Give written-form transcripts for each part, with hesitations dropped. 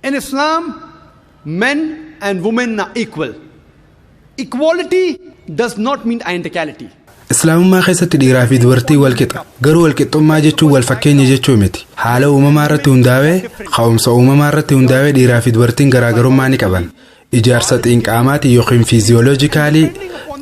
In Islam, men and women are equal. Equality does not mean identicality. Islaamummaa keessatti dhiiraa fi dubartii wal qixa. Garuu walqixxummaa jechuun wal fakkeenya jechuu miti. Haala uumamaa irratti hundaa'ee, ka'umsa uumamaa irratti hundaa'ee dhiiraa fi dubartiin garaagarummaa ni qaban. Ijaarsa xiinqaamaatiin yookiin physiologically,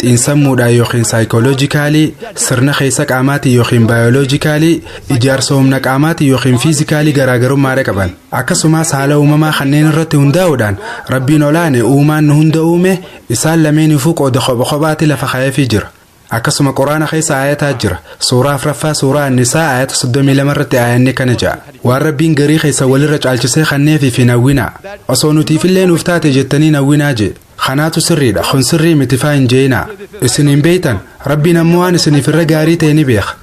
xiinsammuudhaan yookiin psychologically, sirna keessa qaamaatiin yookiin biologically, ijaarsa humna qaamaatiin yookiin physically garaagarummaadha qaban. Akkasumas haala uumamaa kanneen irratti hundaa'uudhaan Rabbiin olaane uumaan nu hunda uume isaan lameeniifuu qooda kopha kophaatti lafa kaa'eefii jira. Akkasuma Quraana keessa aayataa jira. Suuraa afraffaa, suuraa Annisaa, aayata 32 irratti aayanni kana ja'a: "Waan Rabbiin garii keessa walirra caalchisee kanneefii fi nawwinaa. Osoo nutiifillee nuuf taate jettanii nawwinaa," jee. Kanaatu sirriidha. Kun sirrii miti faa hin jeenaa. Isin hin beeytan. Rabbiin ammoo waan isiniif irra gaarii ta'e ni beeka.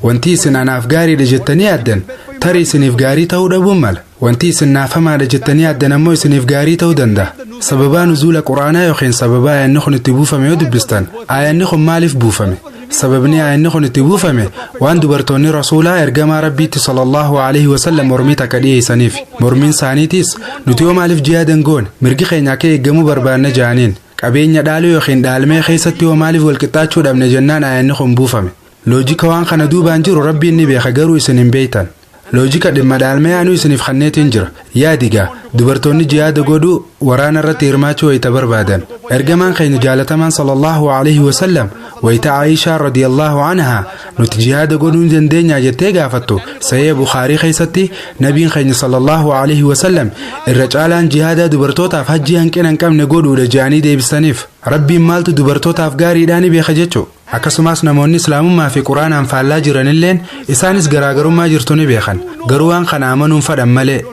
Wanti isin anaaf gaariidha jettanii yaaddan tarii isiniif gaarii ta'uu dhabuun mala. Wanti isin naafamaadha jettanii yaaddan ammoo isiniif gaarii ta'uu danda'a. Sababaa nuzuula Quraanaa yookiin sababaa aayanni kun itti buufame yoo dubbistan, aayanni kun maaliif buufame? Sababni aayanni kun itti buufame waan dubartoonni Rasuulaa, ergamaa Rabbiitti, sallallahu alaihi wasallam mormii takka dhiyeessaniif. Mormiin isaaniitiis, "Nuti yoo maaliif jihaadan goone? Mirgi keenya akka eeggamuu barbaanna," jaaniin. "Qabeenya dhaaluu yookiin dhaalmee keessatti yoo maaliif walqixxaachuu dhabne?" jennaan aayanni kun buufame. Loojika waan kana duubaan jiru Rabbiin ni beeka, garuu isin hin beeytan. Loojika dhimma dhaalmee anuu isiniif kanneetiin jira. Yaadigaa, dubartoonni jihaada godhuu, waraana irratti hirmaachuu wayita barbaadan, ergamaan keenya jaalatamaan sallallahu alaihi wasallam wayita Aayishaa radiyallahu anhaa "Nuti jihaada godhuu ni dandeenyaa?" jettee gaafattu, Sahih Bukaarii keessatti, nabiin keenya sallallahu alaihi wasallam "Irra caalaan jihaadaa dubartootaaf hajjii hanqina hin qabne godhuudha," jedhanii deebisaniif. Rabbiin maaltu dubartootaaf gaariidhaa ni beeka jechuu. Akkasumas namoonni Islaamummaa fi Quraanaan faallaa jiranilleen isaanis garaagarummaa jirtu ni beekan, garuu waan kana amanuun fadhan malee.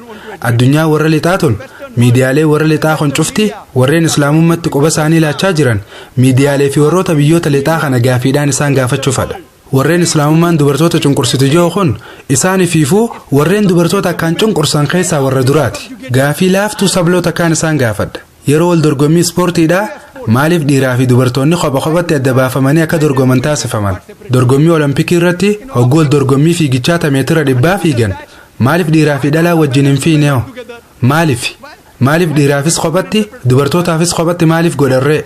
Addunyaa warra lixaa tun, miidiyaalee warra lixaa kun cufti, warreen Islaamummatti quba isaanii laachaa jiran, miidiyaalee fi warroota biyyoota lixaa kana gaafiidhaan isaan gaafachuu fadha. Warreen Islaamummaan dubartoota cunqursitu jiru kun isaanifiifuu warreen dubartoota akkaan cunqursan keessaa warra duraati. Gaafii laaftuu sabloota akkaan isaan gaafadha: yeroo wal dorgommii ispoortiidhaa maaliif dhiiraa fi dubartoonni kopha kophatti adda baafamanii akka dorgoman taasifaman? Dorgommii Olompikii irratti hogguu wal dorgommii fiigichaa ta meetira 100 fiigan maaliif dhiiraa fi dhalaa wajjin hin fiineho? Maaliif? Maaliif dhiiraafis kophatti, dubartootaafis kophatti maaliif godharree?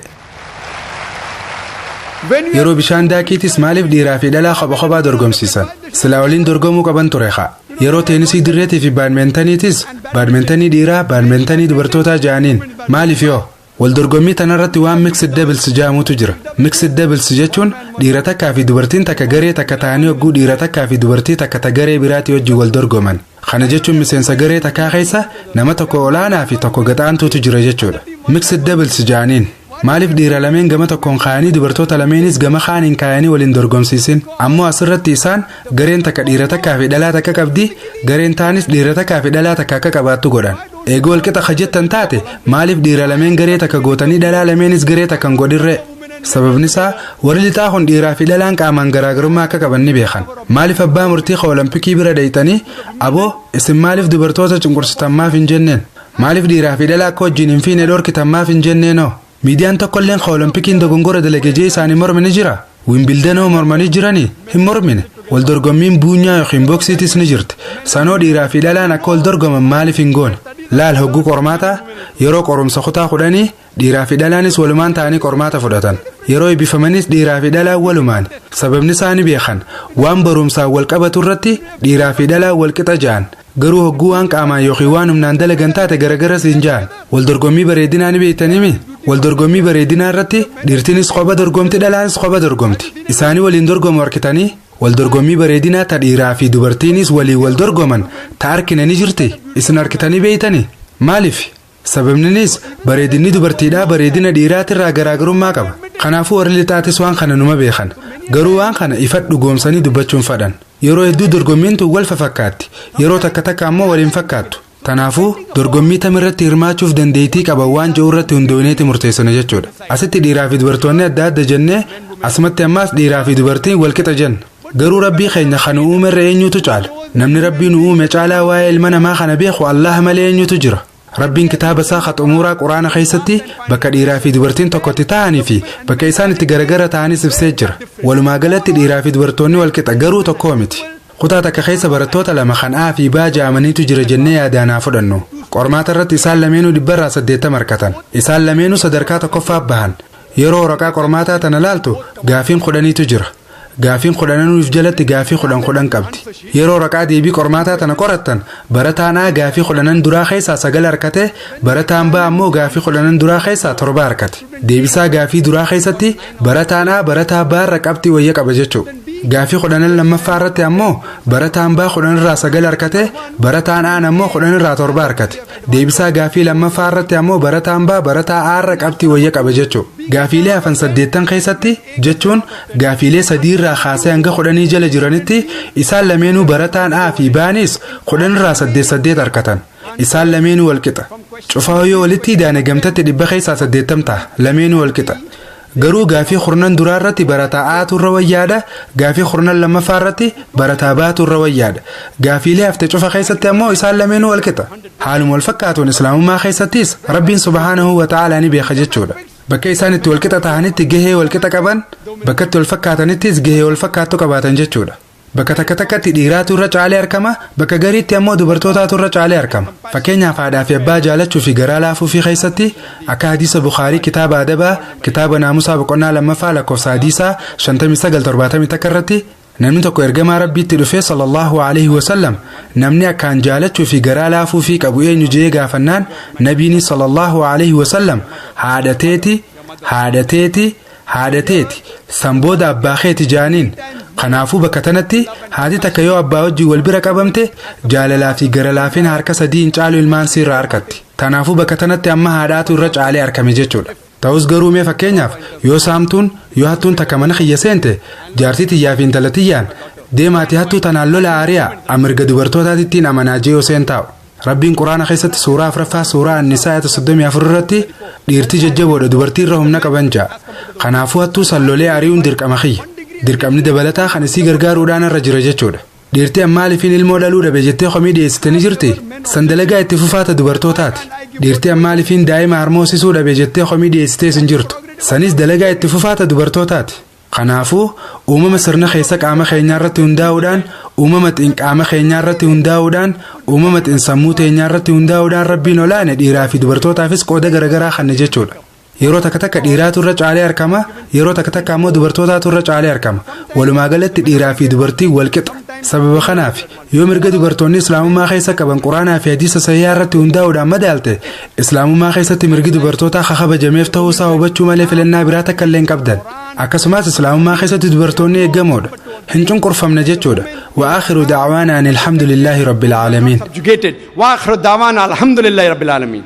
Yeroo bishaan daakiitis maaliif dhiiraa fi dhalaa kopha kophaa dorgomsiisan? Silaa waliin dorgomuu qaban ture haa. Yeroo teenisii dirreetii fi baadmeentaniitis baadmeentanii dhiiraa, baadmeentanii dubartootaa ja'aniin maaliif yoo? Wal dorgommii tanarratti waan mixed doubles jedhamutu jira. Mixed doubles jechuun dhiira takkaa fi dubartiin takka garee takka ta'anii hogguu dhiira takkaa fi dubartii takka ta garee biraatii wajjin wal dorgoman. Kana jechuun miseensa garee takkaa keessa nama tokko olaanaa fi tokko gaxaantuutu jira jechuudha. Mixed doubles ja'aniin. Maaliif dhiira lameen gama tokkoon kaayanii, dubartoota lameenis gama kaaniin kaayanii waliin dorgomsiisin? Ammoo asirratti isaan gareen takka dhiira takkaa fi dhalaa takka qabdi, gareen taanis dhiira takkaa fi dhalaa takka akka qabaattu godhan. Eeguu walqixa kajettan taate, maaliif dhiira lameen garee takka gootanii, dhalaa lameenis garee takka hin godhirree? Sababni isaa warri lixaa kun dhiiraa fi dhalaan qaamaan garaagarummaa akka qaban ni beekan. Maaliif abbaa murtii Olompikii bira dheeyxanii, "Aboo, isin maaliif dubartoota cunqursitan?" maaf hin jenneen? Maaliif dhiiraa fi dhalaa akka wajjin hin fiine dhorkitan maaf hin jenneenoo? Miidiyaan tokkolleen Olompikiin dogongora dalage jee isaanii morme ni jira? Wiimbildanoo mormanii jiranii? Hin mormine. Wal dorgommiin buunyaa yookiin boksiitis ni jirti. Sanoo dhiiraa fi dhalaan akka wal dorgoman maaliif hin goone? Laal, hogguu qormaataa, yeroo qorumsa kutaa 10, dhiiraa fi dhalaanis walumaan ta'anii qormaata fudhatan. Yeroo eebbifamanis dhiiraa fi dhalaan walumaan. Sababni isaanii beekan, waan barumsaan wal qabatu irratti dhiiraa fi dhalaan wal qixa ja'an, garuu hogguu waan qaamaan yookiin waan humnaan dalagan taate garagaras hin ja'an. Wal dorgommii bareedinaa ni beektaniimi? Wal dorgommii bareedinaa irratti dhiirtinis kopha dorgomti, dhalaanis kopha dorgomti. Isaanii waliin dorgomu harkitanii? Wal dorgommii bareedinaa ta dhiiraa fi dubartiinis waliin wal dorgoman ta arkina ni jirti? Isin harkitanii beeytanii? Maaliif? Sababninis bareedinni dubartiidhaa bareedina dhiiraatirraa garaagarummaa qaba. Kanaafuu warri lixaatis waan kana numa beekan, garuu waan kana ifa dhugoomsanii dubbachuun fadhan. Yeroo hedduu dorgommiin tun wal fakkaatti, yeroo takka takka ammoo waliin fakkaattu. Kanaafuu dorgommii tamirratti hirmaachuuf dandeettii qaban waan jiru irratti hundooneeti murteessina jechuudha. Asitti dhiiraa fi dubartoonni adda adda jennee, asumatti ammaas dhiiraa fi dubartiin walqixa jenna. Garuu Rabbii keenya kan uume irra eenyutu caala? Namni Rabbii nu uume caalaa waa'ee ilma namaa kana beeku Allah malee eenyutu jira? Rabbiin kitaaba isaa xumuraa Quraana keessatti bakka dhiiraa fi dubartiin tokkotti ta'anii fi bakka isaan itti garagara ta'anis ibsee jira. Walumaa galatti dhiiraa fi dubartoonni walqixa, garuu tokkoo miti. Kutaa takka keessa barattoota lama kan A fi B ja'amaniitu jira jennee yaadaan haa fudhannu. Qormaata irratti isaan lameenuu 80% harkatan. Isaan lameenuu sadarkaa tokkoffaa bahan. Yeroo waraqaa qormaataa tana laaltu gaafiin 10tu jira. Gaafiin 10nuuf jalatti gaafii 10 10 qabdi. Yeroo waraqaa deebii qormaataa tana qorattan barataan A gaafii 10 duraa keessaa 9 harkate, barataan B ammoo gaafii 10 duraa keessaa 7 harkate. Deebisaa gaafii duraa keessatti barataan A barataa B irra qabxii wayya qaba jechuudha. Gaafii 10 lammaffaa irratti ammoo barataan B 10 irraa 9 harkate, barataan A ammoo 10 irraa 7 harkate. Deebisaa gaafii lammaffaa irratti ammoo barataan B barataa A irra qabxii wayya qaba jechuudha. Gaafiilee hafan 8 keessatti jechuun gaafiilee 3 irraa kaasee hanga 10 jala jiranitti isaan lameenuu barataan A fi B'nis 10 irraa 8 8 harkatan. Isaan lameenuu walqixa. Cufaa yoo walitti idaane gamtatti 80% ta'a. Lameenuu walqixa. Garuu gaafii 10 duraa irratti barataa A'tu irra wayyaadha. Gaafii 10 lammaffaa irratti barataa B'tu irra wayyaadha. Gaafiilee hafte cufa keessatti ammoo isaan lameenuu walqixa. Haaluma wal fakkaatuun islaamummaa keessattis Rabbiin subhaanahu wa ta'aalaa ni beeka jechuudha. Bakka isaan itti walqixa ta'anitti gahee walqixa qaban, bakka itti wal fakkaatanittis gahee wal fakkaattu qabaatan jechuudha. Bakka takka takkatti dhiiraatu irra caalee argama, bakka gariitti ammoo dubartootaatu irra caalee argama. Fakkeenyaaf haadhaa fi abbaa jaalachuu fi garaa laafuu fi keessatti akka hadiisa Bukaarii kitaaba adabaa kitaaba naamusaa boqonnaa 2ffaa lakkoofsa hadiisaa 5971 irratti namni tokko ergamaa Rabbiitti dhufee sallallahu alaihi wasallam namni akkaan jaalachuu fi garaa laafuu fi qabu eenyu jee gaafannaan nabiini sallallahu alaihi wasallam haadha teeti, haadha teeti, haadha teeti, san booda abbaa keeti jaaniin. Kanaafuu bakka tanatti haati takka yoo abbaa wajjin wal bira qabamte jaalalaa fi gara laafina harka 3 hin caalu ilmaan siirraa harkatti. Kanaafuu bakka tanatti amma haadhaatu irra caalee argame jechuudha. Ta'us garuu mee fakkeenyaaf yoo saamtuun yoo hattuun takka mana kiyya seente jaartii tiyyaa fi intala tiyyaan deemaati hattuu tanaan lola aariyaa amirga dubartootaatittiin amanaa jee yoo seen taa'u. Rabbiin Quraana keessatti suuraa 4ffaa suuraa Annisaa ayata 34 irratti dhiirti jajjaboodha dubartii irra humna qaban ja'a. Kanaafuu hattuu san lolee ari'uun dirqama kiyya. Dirqamni dabalataa kan isii gargaaruudhaan irra jira jechuudha. Dhiirti ammaalifiin ilmoo dhaluu dhabe jettee komii dhiyeessite ni jirti? San dalagaa itti fufaata dubartootaati. Dhiirti ammaalifiin daa'ima harmoosisuu dhabe jettee komii dhiyeessitees hin jirtu. Sanis dalagaa itti fufaata dubartootaati. Kanaafuu uumama sirna keessa qaama keenyaa irratti hundaa'uudhaan, uumama xiinqaama keenyaa irratti hundaa'uudhaan, uumama xiinsammuu teenyaa irratti hundaa'uudhaan Rabbiin olaane dhiiraa fi dubartootaafis qooda garaagaraa kanne jechuudha. Yeroo takka takka dhiiraatu irra caalee argama, yeroo takka takka ammoo dubartootaatu irra caalee argama. Walumaa galatti dhiiraa fi dubartiin wal qixa. Sababa kanaaf yoo mirga dubartoonni islaamummaa keessa qaban Quraanaa fi hadiisa sahihaa irratti hundaa'uudhaan madaalte, islaamummaa keessatti mirgi dubartootaa kabajameef ta'uu isaa hubachuu malee filannaa biraa takka illee hin qabdan. Akkasumas islaamummaa keessatti dubartoonni eeggamoodha. Hin cunqurfamne jechuudha. Wa aakhiru da'waana ani alhamdulillahi rabbil aalamiin. Subjugated. Wa aakhiru da'waana alhamdulillahi rabbil aalamiin.